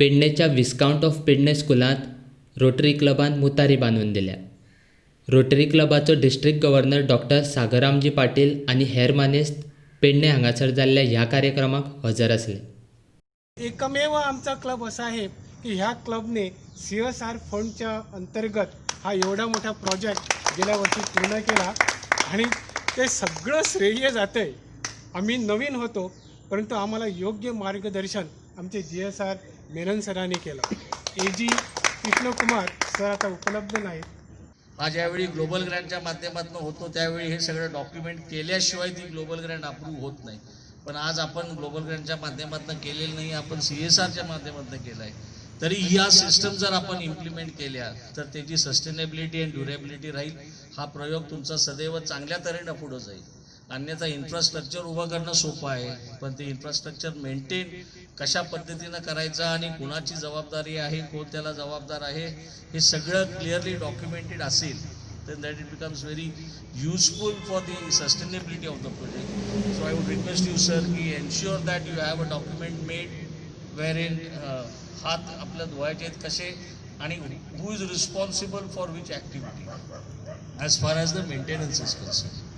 पेडणेच्या विस्कावंट of Pedne स्कुलांत rotary क्लबान मुतारी बांदून दिल्या. रोटरी क्लबाचो district governor doctor Sagarramji Patil आनी हेर मानेस्त पेडणे हांगासर जाल्ल्या ह्या कार्यक्रमाक हजर आसले. एकमेव आमचा क्लब असा आहे की ह्या क्लबने सीएसआर फंडच्या अंतर्गत हा एवढा मोठा प्रोजेक्ट गेल्या वर्षी पूर्ण केला आणि ते सगळं श्रेय जातं आहे. आम्ही नवीन होतो, परंतु आम्हाला योग्य मार्गदर्शन आमचे जीएसआर मेनन सरांनी केलं. ए जी कृष्णकुमार सर आता उपलब्ध नाहीत. हा ज्यावेळी ग्लोबल ग्रँटच्या माध्यमातून होतो, त्यावेळी हे सगळं डॉक्युमेंट केल्याशिवाय ती ग्लोबल ग्रँट अप्रूव्ह होत नाही. पण आज आपण ग्लोबल ग्रँटच्या माध्यमातून केलेलं नाही, आपण सीएसआरच्या माध्यमातून केलं आहे. तरी ह्या सिस्टम जर आपण इम्प्लिमेंट केल्या तर त्याची सस्टेनेबिलिटी अँड ड्युरेबिलिटी राहील. हा प्रयोग तुमचा सदैव चांगल्या तऱ्हेनं पुढं जाईल. अन्यथा इन्फ्रास्ट्रक्चर उभं करणं सोपं आहे, पण ते इन्फ्रास्ट्रक्चर मेंटेन कशा पद्धतीनं करायचं आणि कुणाची जबाबदारी आहे, कोण त्याला जबाबदार आहे, हे सगळं क्लिअरली डॉक्युमेंटेड असेल तर that it becomes very useful for the sustainability of the project. So I would request you, sir, की ensure that you have a document made wherein हात आपल्या धुवायचे आहेत कसे आणि who is responsible for which activity as far as the maintenance is concerned.